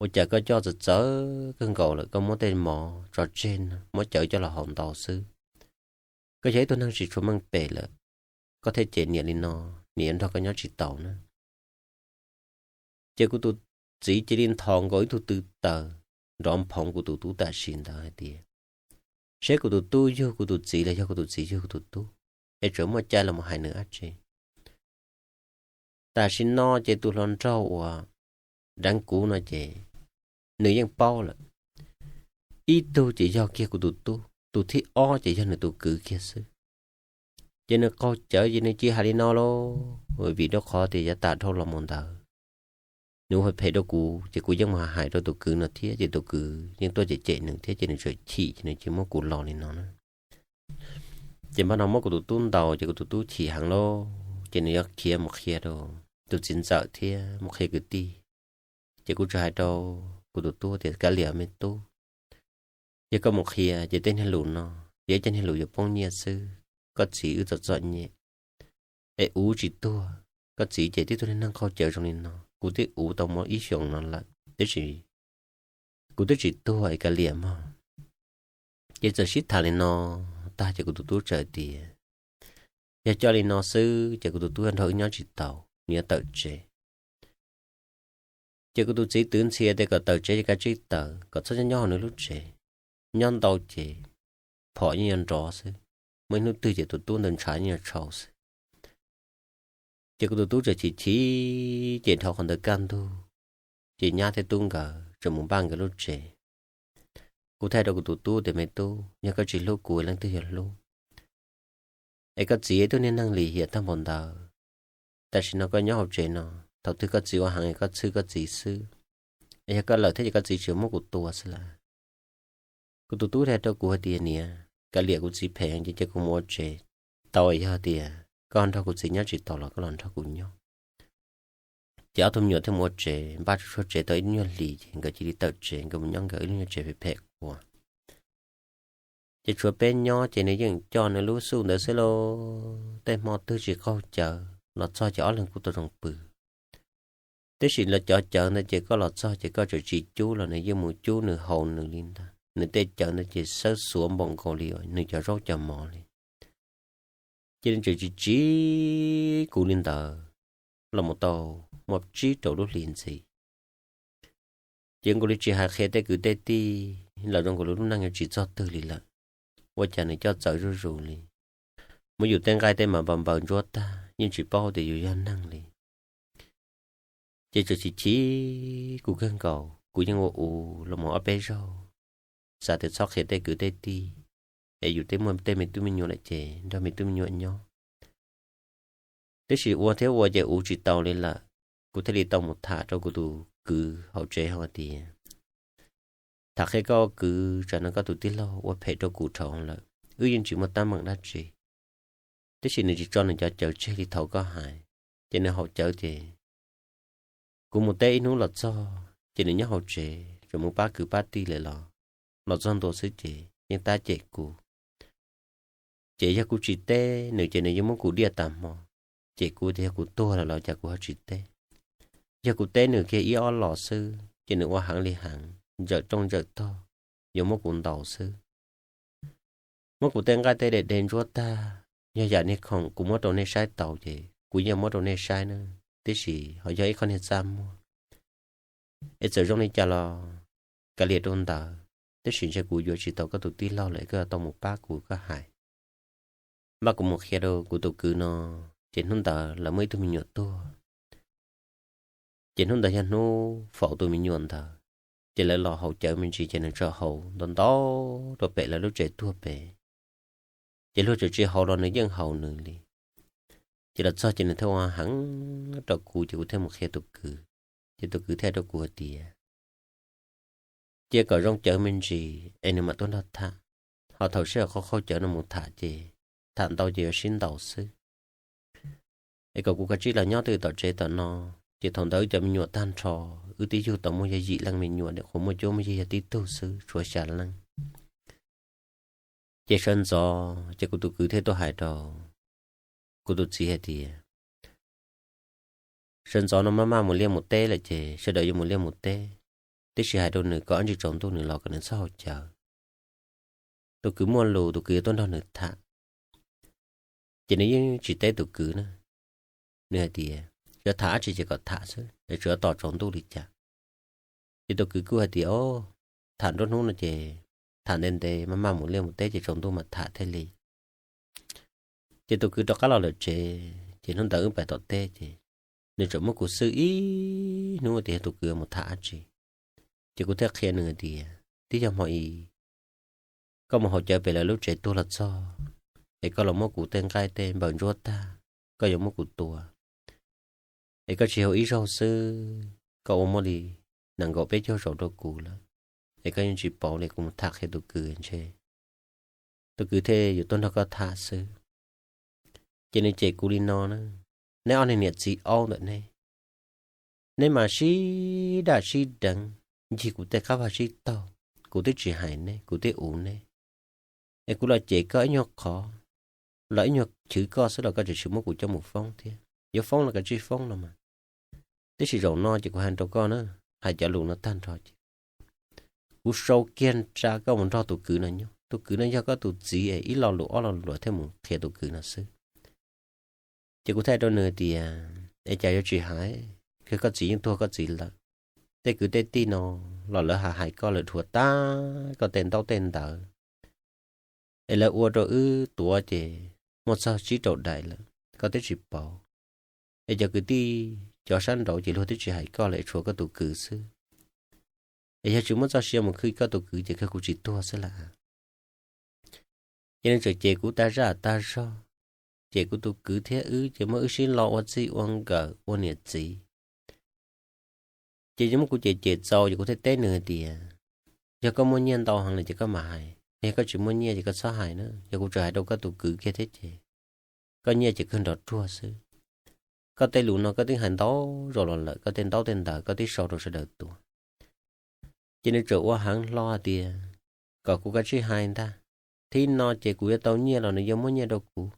ua cas koj coj txawv txawv kawg nkaus lawm, koj muab tej mov tso tseg no muab cawv coj los haus ntau xwb. Koj yog ib tug neeg tsis tshua meej pem lawm, koj thiaj cem niam li no, niam yuav nrog koj nyob tsis taus na. Ces kuv tus txiv cia li nthos nkaus ib tug tw taws nrov nphoov kuv tus tub tam sim ntawd hais tias, saib kuv tus tub yug kuv tus txiv los yog kuv tus txiv yug kuv tus tub, es tseem muaj cai los mus hais nws dab tsi. Tam sim no ces tus hluas nraug uas deev kuv no ces nws yeej paub lawm. Ib tug ces yog kiag kuv tus tub, tus thib ob ces yog nws tus kwv kiag xwb. Ces nws qaug cawv ces nws cia hais li no lauj, vim rau qhov tias yav tas dhau los mus ntawd nws ua phem rau kuv ces kuv yeej mus hais rau tus kwv no thiab ces tus kwv yeej tuaj cem cem nws thiab ces nws txawm chim ces nws cia muab kuv los li no na. Ces npaj no muab kuv tus tub ntaus ces kuv tus tub chim heev lauj, ces nws yuav khiav mus qhia rau tus txiv ntxawm thiab mus qhia kwv tij. Ces kuv txawm hais rau kuv tus tub tias, kav liam me tub, yog koj mus qhia ces tej niag lus no yog ib cov niag lus yuav poob nyiaj xwb. Koj txiv wb txom txom nyem es uv tsis tuag, koj txiv ces tib tug niag neeg qaug cawv zoo li no, kuv twb uv tau muaj ib xyoos no lawm, tiam sis kuv twb tsis tuag es kav liam mog. Ces txawm sib tham li no tag ces kuv tus tub txawm tias, yog coj li no xwb ces kuv tus tub yuav nrog wb nyob tsis tau, nws yuav tawm tsev. Ces kuv tus txiv twv ntxhias tias kom tawm tsev ces kav tsij tawm, kom txhob nyob nyob hauv nws lub tsev, nyob ntau ces phom yeej yuav nrov xwb, muaj ib hnub twg ces tus tub ntawd ntshav yeej yuav tshau xwb. Ces kuv tus tub txawm chim chim ces dhau qhov ntawd kaj ntug, ces nyab thiab tub nkawd txawm mus npaj nkawd lub tsev. Kuv teb rau kuv tus tub tias, me tub, yog koj tsis hlub kuv leej twg yuav hlub? Es koj txiv ib tug niag neeg lim hiam tag npaum ntawd, tam sim no koj nyob hauv tsev no, thaum twg koj txiv ua heev es koj txhwj koj txiv xwb. Es yog koj lawm thiab ces koj txiv tsis muab kuv tua xwb lawm. Kuv tus tub hais rau kuv hais tias, niam, kav liam kuv txiv phem ces cia kuv mus ua tsev tau, yog tias koj nrog kuv txiv nyob tsis tau los koj los nrog kuv nyob. Ces ob tug me nyuam thiaj mus ua tsev, npaj tsuag tsuag tsev tau ib nyuag hlis ces nkawd cia li tawm tsev, nkawd mus nyob nkawd ib lub nyuag tsev phem phem quas. Ces tshuav peb nyob ces nws yeej coj nws lub xuj ntawd xwb lauj, tej hmo twg tsis qaug cawv los txog ces ob leeg kuj tau zoo pw. Tiam sis los cov cawv ntawd ces koj los txog ces koj txawm tsis cub los nws yeej mus cub nws haus nws li ntag. Nws tej cawv ntawd ces xawb xuav npaum nkaus li nws cov zaub cov mov li. Ces nws txawm tsis tsim kuv li ntawd los mus tau muaj tsib rau lub hlis ntxiv. Ces nkaus li tsis hais qhia tej kwv tej tij los zoo nkaus li lub neej yuav tsis txog twg li lawm. Ua cas nws coj txawv zuj zus li, muab yus tej nqaij tej mas npaws npaws ntsuab tag yeej tsis paub tias yus yog neeg li. Ces txawm chim chim kuv kawg nkaus, kuv yeej ua ua los mus ob peb zaug, xav tias txhob qhia tej kwv tej tij, es yus tej muaj tej me tub me nyuam lawm ces nrog me tub me nyuam nyob. Tiam sis ua thiab ua ces uv tsis tau li lawm. kuv thiaj li tau mus tham rau kuv tus kwv hauv tsev hais tias, tham qhia koj kwv, tsam no koj tus tij laug ua phem rau kuv dhau lawm, wb yeej tsis muaj teeb meem dab tsi, tab sis nws tsis tso nws cov cawv tseg li thaum koj hais, ces nws haus cawv ces kuv mus teb ib hnub los txog ces nws nyob hauv tsev tseem mus pab kwv pab tij lawm los, los txog ntua xwb ces yeej tab cem kuv. Ces yog kuv tsis teb nws ces nws yeej muab kuv diaj tas hmo, ces kuv tias yog kuv tuag lawm los cas kuv ho tsis teb. Yog kuv teb nws kiag ib ob los xwb ces nws ua heev li heev, ntsawm rooj ntsawm tog, yuav muab kuv ntaus xwb. Muab kuv tej nqaij tej de de ntsuab tag, yog yam niag khoom kuv muab rau nej saib tau ces kuv yeej muab rau nej saib na, tiam sis ho yog ib qho niag txaj muag. Es txawm zoo li cas los kav liam rau ntawd, tab sis ntshe kuv yuav tsis tau koj tus tij laug lawm, koj yuav tau mus pab kuv koj hais. Npaj kuv mus qhia rau kuv tus kwv no, ces hnub ntawd lawv muaj ib tug me nyuam tuag, ces hnub ntawd yog hnub faus tus me nyuam ntawd, ces lawv los haus cawv me ntsis ces nws tso haus ntau ntau rau pem lawv lub tsev tuag pem. Ces luag tseem tsis haus los nws yeej haus nws li. Ces los txog ces nws thiaj ua heev rau kuv ces kuv thiaj mus qhia tus kwv. Ces tus kwv thiaj hais rau kuv hais tias, cia kom zoo cawv me ntsis es nws mam tuaj nrog tham, ho thaum sij hawm qhau qhau cawv no mus tham ces tham ntau ces yuav sib ntaus xwb. Es kom kuv kav tsij los nyob twj tom tsev tom no, ces thaum ntawd wb cov me nyuam tag nrho, wb twb yug tau muaj yog yim leej me nyuam, qhuv muaj cuab muaj yig yog tib tug xwb tshuav xya leej. Ces sawv ntxov ces kuv tus kwv thiaj tuaj hais rau kuv tus txiv hais tias, sawv ntxov no maj maj mus liaj mus teb lawm ces sawv daws yuav mus liaj mus teb, tab sis hais rau nws kom ib ntsis tsaus ntuj nws los kom nws txhob haus cawv. Tus kwv muaj lus, tus kwv yuav tuaj nrog nws tham. Ces nws yeej tsis teb tus kwv na, nws hais tias, yuav tham dab tsi ces kom tham xwb es tsuas tos tsaus ntuj li cas. Ces tus kwv kuj hais tias, o, tham nruab hnub no ces tham ntev ntev, maj maj mus liaj mus teb ces tsaus ntuj mam tham thiaj li. Ces tus kwv rov qab los lawm tsev, ces hnub ntawd wb pais tom teb ces nws tseem muab kuv xwb ib hnub tias yog tus kwv mus tham dab tsi. Ces kuv thiaj qhia nws tias, twb yog hmo i koj mus haus cawv pem lawv lub tsev tuag los txog, es koj los muab kuv tej nqaij tej npaws ntsuab tag, koj yuav muab kuv tua, es koj tsis haus ib zaug xwb, koj ua muaj li nees nkaum peb caug zaus rau kuv lawm, es koj yeej tsis pauv li, kuv mus tham qhia tus kwv ntshe tus kwv thiaj yuav tuaj nrog koj tham xwb. Ces nws cem kuv li no na, neb ob niag niam txiv aub ntawm neb, neb mas sib daj sib deev, ncig kuv tej qab vaj sib taug, kuv twb tsis hais neb, kuv twb uv neb, es kuv los cem koj ib nyuag qhov, los ib nyuag chwv koj xwb los koj tseem tsis muab kuv coj mus foob thiab. Yuav foob los koj tsis foob los mas, tab sis zaum no ces kuv hais rau koj na, hais cov lus no tag nrho ces kuv sau kiag nra koj mus nrog tus kwv no nyob. Tus kwv no yog koj tus txiv es ib lo lus ob lo lus thiaj mus qhia tus kwv no xwb. Ces kuv thiaj hais rau nws tias, es cas yuav tsis hais, koj txiv yeej tuag koj txiv lawm. Tej kwv tej tij no los lawv hais hais koj lawm, dhuav tag koj tej ntaub tej ntawv, es lawv ua rau wb tuav ces muaj txog tsib rau daim lawm, koj twb tsis pauv. Es cov kwv tij cov sab nraud ces luag twb tsis hais koj lawm, tshuav koj tus kwv xwb. Es yog tsis muab txoj sia mus khwj koj tus kwv ces kawg kuv tsis tuag xwb lawm. Ces nws tseem cem kuv tag zaj tag zog, cem kuv tus kwv thiab wb ces muab wb sib lo ua txij ua nkawm ua niam txiv. Ces yeej muab kuv cem cem txaus ces kuv thiaj teb nws hais tias, yog koj muaj nyiaj ntau heev lawm ces koj mam hais, yog koj tsis muaj nyiaj ces koj txhob hais na. Yog kuv tseem hais rau koj tus kwv kiag thiab ces koj nyiaj ces kawg nrov ruag xwb. Koj tej lus no koj twb hais ntau zaus los lawm, koj tej ntaub tej ntawv koj twb sau rau sawv daws tuav. Ces nws tseem ua heev hlo hais tias kom kuv kav tsij hais ntag, thib no ces kuv yuav tau nyiaj los nws yuav muab nyiaj rau kuv,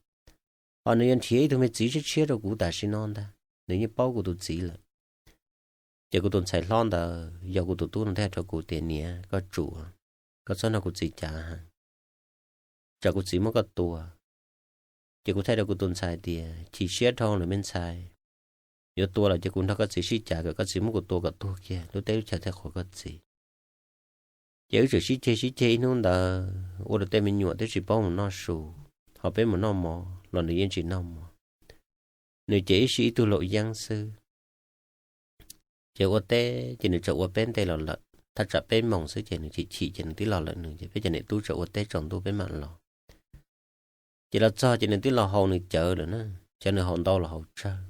ho nws yuav nrhiav ib tug me txiv tshiab tshiab rau kuv tam sim no ntag, nws yeej paub kuv tus txiv lawm. Ces kuv tus ntxhais hlob ntawd yog kuv tus tub no thiaj hais rau kuv tias, niam, koj tsum, koj txhob nrog kuv txiv cav heev, tsam kuv txiv muab koj tua. Ces kuv thiaj hais rau kuv tus ntxhais tias, chim siab dhau lawm me ntxhais, yuav tua los ces kuv nrog koj txiv sib cav kom koj txiv muab kuv tua kom tuag kiag lub teb lub chaw thiaj qhuas koj txiv. Ces wb tseem sib ceg sib ceg ib hnub ntawd ua rau tej me nyuam twb tsis paub mus noj su, ho peb mus noj mov los nws yeej tsis noj mov. Nws ces ib sij ib tug laum yeeb xwb. Ces ua teb ces nws tseem ua peb ntej los lawm, thaj tsam peb moos xwb ces nws chim chim ces nws twb los lawm nws, ces peb cov niam tub tseem ua teb tsaus ntuj peb mam los. Ces los txog ces nws twb los haus nws cawv lawm na, cov nws haus ntau los haus tsawg.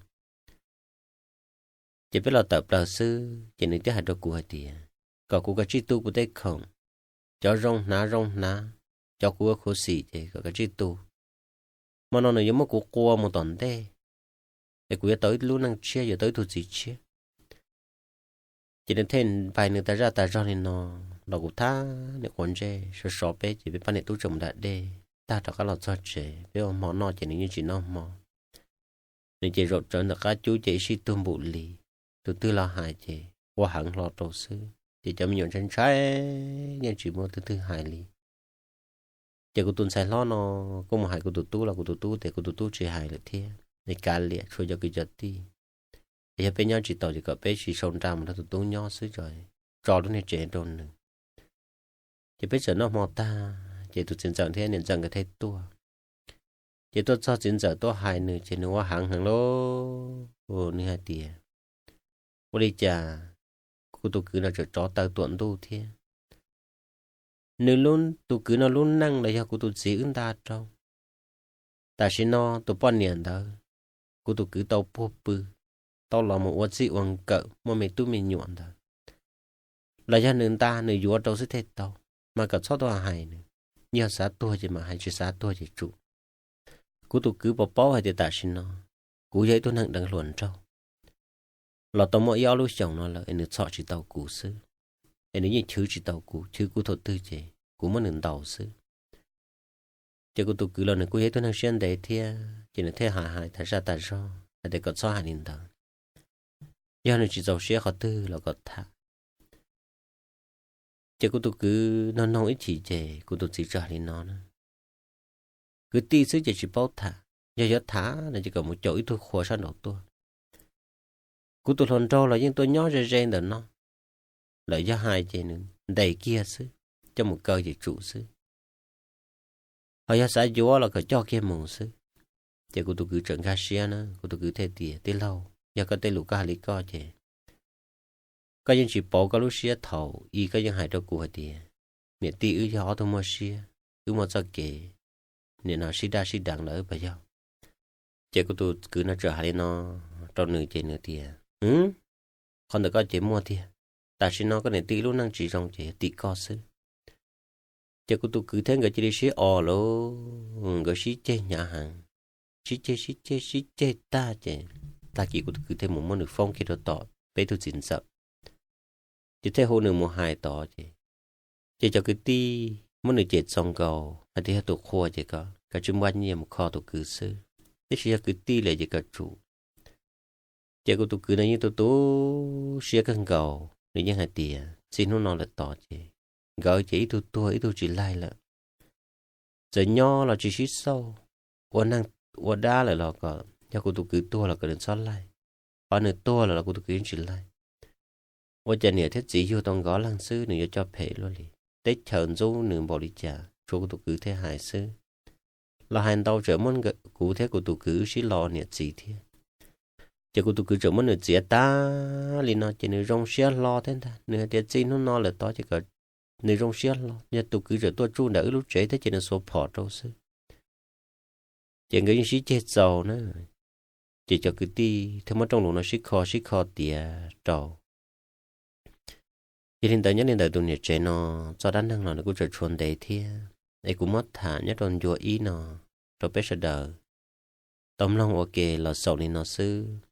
Ces peb los tawm plaws xwb ces nws thiaj hais rau kuv hais tias kom kuv kav tsij tu kuv tej khoom, cov zoo hnav zoo hnav, cov kuv ua khuv xim ces kom kav tsij tu. Hmo no nws yuav muab kuv qua mus tom ntej, es kuv yuav tau ib lub neej tshiab, yuav tau ib tug txiv tshiab. Ces nws thiaj npais nws tas zaj tas zog li no los kuv thab nws quav ntsej sov sov peb ces peb pab niam tub tseem mus da dej tag rov qab los txog tsev, peb ua hmo noj ces nws yeej tsis noj hmo. Nws ces zaum tsawv ntawm qab cub ces ib sij tuag npum li, tus twg los hais ces ua heev hlo rau xwb ces cov me nyuam ntshai ntshai yeej tsis muaj tus twg hais li. Ces kuv tus ntxhais hlob no kuj mus hais kuv tus tub los kuv tus tub tias kuv tus tub tsis hais lawm thiab, es kav liam tshuav cov kwv cov tij, es yog peb nyob tsis tau ces kom peb tsis sau nra mus nrog tus tub nyob xwb, tso lub niag tsev rau nws. Ces peb txawm noj hmo tag ces tus txiv ntxawm thiab niam ntxawm nkawd thiaj tuaj. Ces tuaj txog txiv ntxawm tuaj hais nws ces nws ua heev heev lauj, nws hais tias, ua li cas kuv tus kwv no tseem tsov taw tuam ntuj thiab? Nws, tus kwv no lub neej los yog kuv tus txiv wb nta rau. Tam sim no tus poj niam ntawd, kuv tus kwv tau puag pw, tau los mus ua txij ua nkawm muaj me tub me nyuam ntawd, los yog nws nta nws yuav rau xwb thiaj tau, mas kom txhob tuaj hais nws. Yog xav tuag ces mam hais, tsis xav tuag ces tsum. Kuv tus kwv puas paub hais tias tam sim no kuv yog ib tug neeg deev hluas nraug, los tau muaj ib ob lub xyoos no lawm es nws txhom tsis tau kuv xwb, es nws yeej chwv tsis tau kuv, chwv kuv thaum twg ces kuv muab nws ntaus xwb. Ces kuv tus kwv los nws kuj yog ib tug neeg siab ntev thiab ces nws thiaj hais hais tas zaj tas zog hais tias kom txhob hais li ntawd, yog nws tsis txaus siab qhov twg los kom tham. Ces kuv tus kwv noog noog ib chim ces kuv tus txiv txawm hais li no na, kwv tij xwb ces tsis paub tham, yog yuav tham no ces kom mus caum ib tug qhua sab nraud tuaj. Kuv tus hluas nraug los yeej tuaj nyob ze ze ntawm no, lawm yog hais ces nws ntes kiag xwb, coj mus kaw ces tsum xwb. Ho yog xav yuav los kom coj kiag mus xwb. Ces kuv tus kwv tseem nkag siab na, kuv tus kwv thiaj tias, tij laug, yog koj tej lus koj hais li koj ces koj yeej tsis pauv koj lub siab thaum ub koj yeej hais rau kuv hais tias niam tij wb yog ob tug muaj siab, wb muaj txoj kev, nim no sib daj sib deev lawm puas yog? Ces kuv tus kwv no txawm hais li no rau nws ces nws tias, qhov ntawm koj ces muaj tiag, tam sim no koj niam tij lub neej tsis zoo ces yog tim koj xwb. Ces kuv tus kwv thiab nkawd cia li sib os lauj, nkawd sib ceg hnyav heev, sib ceg sib ceg sib ceg tag ces tag kis kuv tus kwv thiaj mus muab nws foob kiag rau tom peb tug txiv ntxawm, ces thiaj hu nws mus hais tod ces, ces cov kwv tij muab nws cem txaus nkaus hais tias yog tus qhua ces kom kav tsij npaj nyiaj mus kho tus kwv xwb, tab sis yog kwv tij lawm ces kom tsum. Ces kuv tus kwv no yeej tu tu siab kawg nkaus, nws yeej hais tias txij hnub no lawm tod ces nkawd ces ib tug tuag ib tug tsis laig lawm. Txawm nyob los tsis sib xauj, ua neeg ua dab lawm los kom yog kuv tus kwv tuag los kom nws txhob laig, ho nws tuag lawm los kuv tus kwv yeej tsis laig. Ua cas niam thiab txiv yug tau nkawd leeg xwb nws yuav coj phem luaj li. Teb chaws ntxub nws npaum li cas tshuav kuv tus kwv thiaj hais xwb. Los hais ntau tseem muab kuv thiab kuv tus kwv wb sib lo niam txiv thiab. Ces kuv tus kwv tseem muab nws txiav tag li no ces nws zoo siab hlo thiab ntag. Nws hais tias txij hnub no lawm tod ces kom nws zoo siab hlo, yog tus kwv tseem tuaj tsuj nram wb lub tsev thiab ces nws xuas phom rau xwb. Ces nkawd yeej sib ceg txaus na. Ces cov kwv tij thiaj muab rooj lus no sib kho sib kho tiav rau. Yog li ntawd nyob li ntawm tus niam tsev no txoj dab neeg no nws kuj tseem tshuav ntev thiab, es kuv muab tham nyob rau ncua ib no rau peb sawv daws tau mloog ua ke los xaus li no xwb.